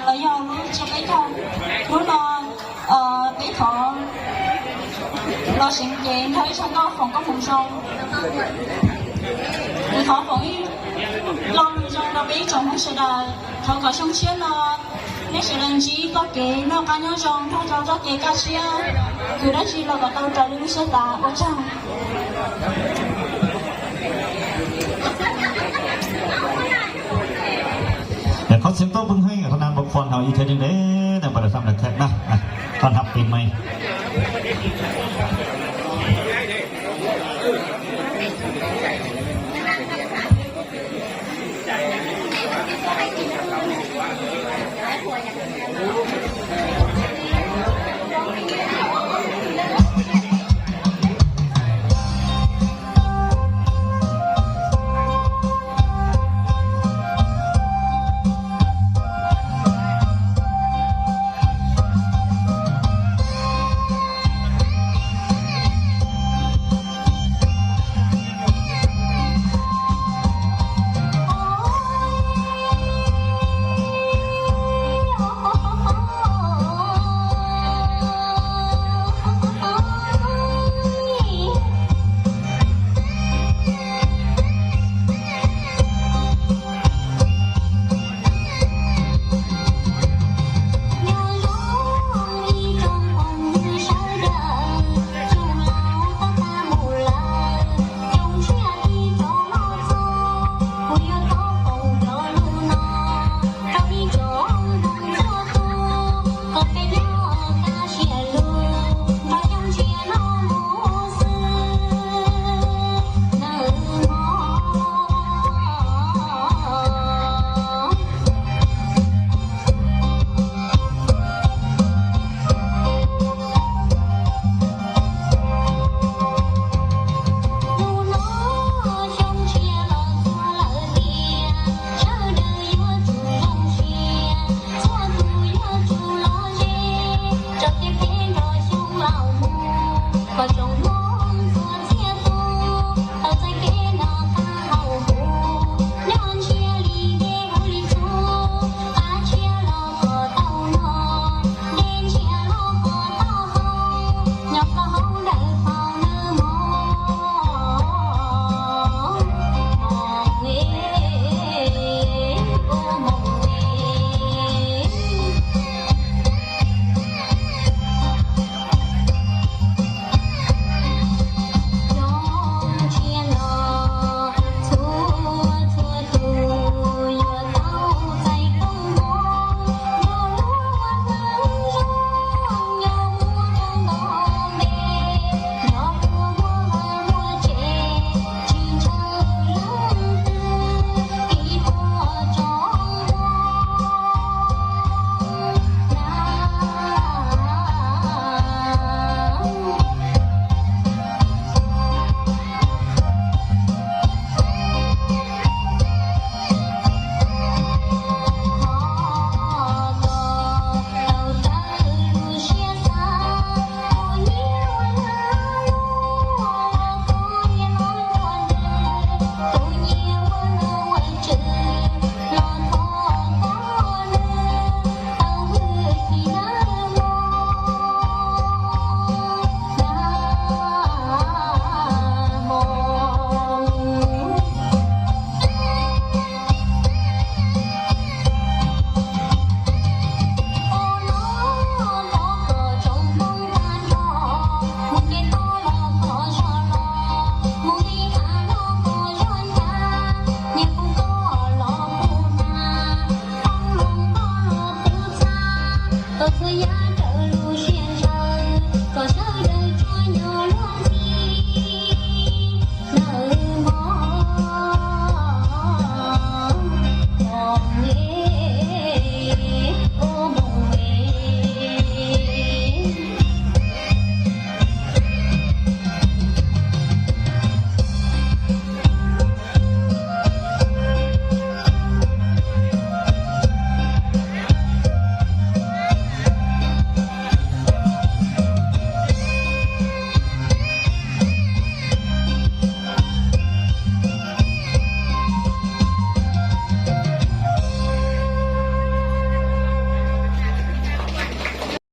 los yog lub tsiab peb caug. Hnub no peb thov los seev cev nrog ib tsoom nkauj foom koob hmoov zoo. Kuv thov foom ib lo lus zoo rau peb ib tsoom Hmoob sawv daws. Thov kom xyoo tshiab no nej sawv daws ntsib txoj kev noj qab nyob zoo nrog rau txoj kev kaj siab, khwv dab tsi los kom tau raws li lub siab xav. Ua tsaug. Qhov txhia tau pw heev, qhov nan npau qhuas hauv ib thiab deb deb, nan npau dam sam lawv khawm na, qhov nab pim mai.